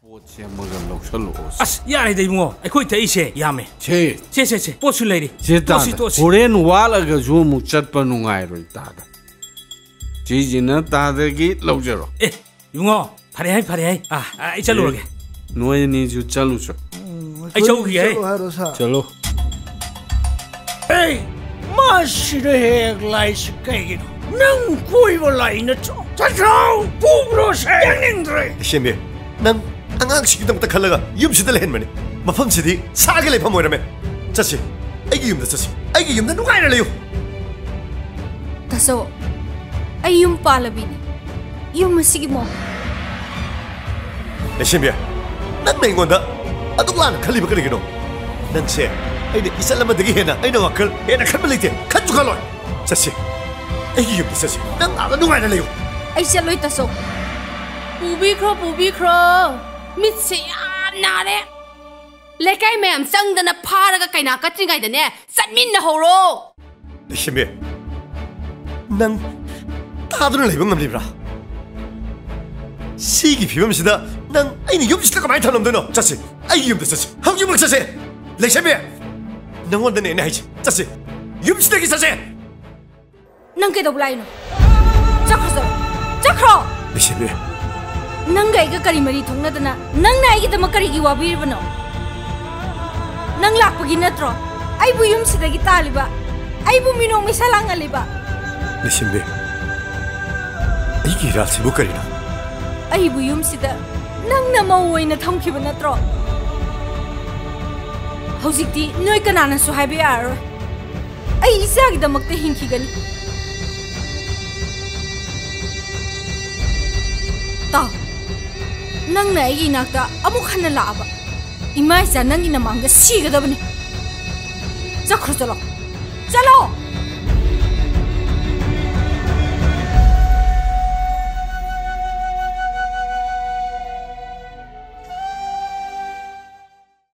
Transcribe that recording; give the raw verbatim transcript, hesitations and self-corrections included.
ꯄꯣꯠ ꯁꯦꯝꯃꯒ ꯂꯧꯁꯜꯂꯛꯑꯣ꯫ ꯑꯁ, ꯌꯥꯔꯦꯗ ꯏꯕꯨꯡꯉꯣ, ꯑꯩꯈꯣꯏ ꯊꯛꯏꯁꯦ ꯌꯥꯝꯃꯦ꯫ ꯁꯦ꯫ ꯁꯦ, ꯁꯦ, ꯁꯦ, ꯄꯣꯠꯁꯨ ꯂꯩꯔꯤ꯫ ꯁꯦ, ꯇꯣꯛꯁꯤ, ꯇꯥꯗ꯫ ꯇꯣꯛꯁꯤ꯫ ꯍꯣꯔꯦꯟ ꯋꯥꯠꯂꯒꯁꯨ ꯑꯃꯨꯛ ꯆꯠꯄ ꯅꯨꯡꯉꯥꯏꯔꯣꯏ, ꯇꯥꯗ꯫ ꯁꯤꯁꯤꯅ ꯇꯥꯗꯒꯤ ꯂꯧꯖꯔꯣ꯫ ꯑꯦ, ꯏꯕꯨꯡꯉꯣ, ꯐꯔꯦ ꯍꯥꯏ, ꯐꯔꯦ ꯍꯥꯏ꯫ ꯑꯥ, ꯑꯥ, ꯑꯩ ꯆꯠꯂꯨꯔꯒꯦ꯫ ꯑꯦ, ꯅꯣꯏ ꯑꯅꯤꯁꯨ ꯆꯠꯂꯨ ꯆꯠ-, ꯎꯝ, ꯑꯩ ꯆꯠꯂꯨꯈꯤꯒꯦ꯫ ꯆꯠꯂꯣ ꯍꯥꯏꯔꯣ, ꯁꯥꯔ? ꯆꯠꯂꯣ꯫ ꯑꯦ, ꯃꯥꯁꯤꯗ ꯍꯦꯛ ꯂꯥꯛꯏꯁꯤ ꯀꯩꯒꯤꯅꯣ? ꯅꯪ ꯀꯣꯏꯕ ꯂꯥꯛꯏ ꯅꯠꯇ꯭ꯔꯣ? ꯆꯠꯈ꯭ꯔꯣ! ꯄꯨꯈ꯭ꯔꯣꯁꯦ! ꯌꯦꯡꯅꯤꯡꯗ꯭ꯔꯦ! ꯏꯁꯦꯝꯕꯤ, ꯅꯪ ꯑꯉꯥꯡꯁꯤꯒꯤꯗꯃꯛꯇ ꯈꯜꯂꯒ ꯌꯨꯝꯁꯤꯗ ꯂꯩꯍꯟꯕꯅꯤ꯫ ꯃꯐꯝꯁꯤꯗꯤ ꯁꯥꯒꯤ ꯂꯩꯐꯝ ꯑꯣꯏꯔꯝꯃꯦ꯫ ꯆꯠꯁꯤ, ꯑꯩꯒꯤ ꯌꯨꯝꯗ ꯆꯠꯁꯤ꯫ ꯑꯩꯒꯤ ꯌꯨꯝꯗ ꯅꯨꯡꯉꯥꯏꯅ ꯂꯩꯌꯨ꯫ ꯇꯥꯆꯧ, ꯑꯩ ꯌꯨꯝ ꯄꯥꯜꯂꯕꯤꯅꯤ꯫ ꯌꯨꯝ ꯑꯁꯤꯒꯤ ꯃꯑꯣꯡ꯫ ꯂꯩꯁꯦꯝꯕꯤ, ꯅꯪꯅ ꯑꯩꯉꯣꯟꯗ ꯑꯗꯨꯛ ꯂꯥꯟꯅ ꯈꯜꯂꯤꯕ ꯀꯔꯤꯒꯤꯅꯣ? ꯅꯪꯁꯦ ꯑꯩꯅ ꯏꯆꯜ ꯑꯃꯗꯒꯤ ꯍꯦꯟꯅ ꯑꯩꯅ ꯋꯥꯈꯜ ꯍꯦꯟꯅ ꯈꯟꯕ ꯂꯩꯇꯦ꯫ ꯈꯟꯁꯨ ꯈꯜꯂꯣꯏ꯫ ꯆꯠꯁꯤ꯫ ꯑꯩꯒꯤ ꯌꯨꯝꯗ ꯆꯠꯁꯤ꯫ ꯅꯪ ꯑꯥꯗ ꯅꯨꯡꯉꯥꯏꯅ ꯂꯩꯌꯨ꯫ ꯑꯩ ꯆꯠꯂꯣꯏ, ꯇꯥꯆꯧ꯫ ꯄꯨꯕꯤꯈ꯭ꯔꯣ, ꯄꯨꯕꯤꯈ꯭ꯔꯣ꯫ ꯃꯤꯠꯁꯦ ꯌꯥꯝ ꯅꯥꯔꯦ꯫ ꯂꯩꯀꯥꯏ ꯃꯌꯥꯝ ꯆꯪꯗꯅ ꯐꯥꯔꯒ ꯀꯩꯅꯥ ꯀꯠꯇ꯭ꯔꯤꯉꯩꯗꯅꯦ, ꯆꯠꯃꯤꯟꯅꯍꯧꯔꯣ꯫ ꯂꯩꯁꯦꯝꯕꯤ, ꯅꯪ ꯇꯥꯗꯨꯅ ꯂꯩꯕ ꯉꯝꯂꯤꯕ꯭ꯔꯥ? ꯁꯤꯒꯤ ꯐꯤꯕꯝꯁꯤꯗ ꯅꯪ ꯑꯩꯅ ꯌꯨꯝꯁꯤꯗ ꯀꯃꯥꯏꯅ ꯊꯝꯂꯝꯗꯣꯏꯅꯣ? ꯆꯠꯁꯤ, ꯑꯩꯒꯤ ꯌꯨꯝꯗ ꯆꯠꯁꯤ, ꯍꯧꯖꯤꯛꯃꯛ ꯆꯠꯁꯤ꯫ ꯂꯩꯁꯦꯝꯕꯤ, ꯅꯪꯉꯣꯟꯗꯅꯦ ꯑꯩꯅ ꯍꯥꯏꯁꯦ, ꯆꯠꯁꯤ, ꯌꯨꯝꯁꯤꯗꯒꯤ ꯆꯠꯁꯤ꯫ ꯅꯪ ꯀꯩꯗꯧꯕ ꯂꯥꯛꯏꯅꯣ? ꯆꯠꯈ꯭ꯔꯣ, ꯆꯠꯂꯣ, ꯆꯠꯈ꯭ꯔꯣ! ꯂꯩꯁꯦꯝꯕꯤ꯫ ꯅꯪꯒ ꯑꯩꯒ ꯀꯔꯤ ꯃꯔꯤ ꯊꯣꯛꯅꯗꯅ ꯅꯪꯅ ꯑꯩꯒꯤꯗꯃꯛ ꯀꯔꯤꯒꯤ ꯋꯥꯕꯤꯔꯤꯕꯅꯣ? ꯅꯪ ꯂꯥꯛꯄꯒꯤ ꯅꯠꯇ꯭ꯔꯣ ꯑꯩꯕꯨ ꯌꯨꯝꯁꯤꯗꯒꯤ ꯇꯥꯜꯂꯤꯕ, ꯑꯩꯕꯨ ꯃꯤꯅꯣꯛ ꯃꯩꯁꯥ ꯂꯥꯡꯍꯜꯂꯤꯕ? ꯂꯩꯁꯦꯝꯕꯤ, ꯑꯩꯒꯤ ꯏꯔꯥꯜꯁꯤꯕꯨ ꯀꯔꯤꯅꯣ? ꯑꯩꯕꯨ ꯌꯨꯝꯁꯤꯗ ꯅꯪꯅ ꯃꯧ ꯑꯣꯏꯅ ꯊꯝꯈꯤꯕ ꯅꯠꯇ꯭ꯔꯣ? ꯍꯧꯖꯤꯛꯇꯤ ꯅꯣꯏ ꯀꯅꯥꯅꯁꯨ ꯍꯥꯏꯕ ꯌꯥꯔꯔꯣꯏ꯫ ꯑꯩ ꯏꯆꯥꯒꯤꯗꯃꯛꯇ ꯍꯤꯡꯈꯤꯒꯅꯤ꯫ ꯇꯥꯎ, ꯅꯪꯅ ꯑꯩꯒꯤ ꯏꯅꯥꯛꯇ ꯑꯃꯨꯛ ꯍꯟꯅ ꯂꯥꯛꯑꯕ, ꯏꯃꯥ ꯏꯆꯥ ꯅꯪꯒꯤ ꯅꯃꯥꯡꯗ ꯁꯤꯒꯗꯕꯅꯤ꯫ ꯆꯠꯈ꯭ꯔꯣ, ꯆꯠꯂꯣ, ꯆꯠꯂꯣ!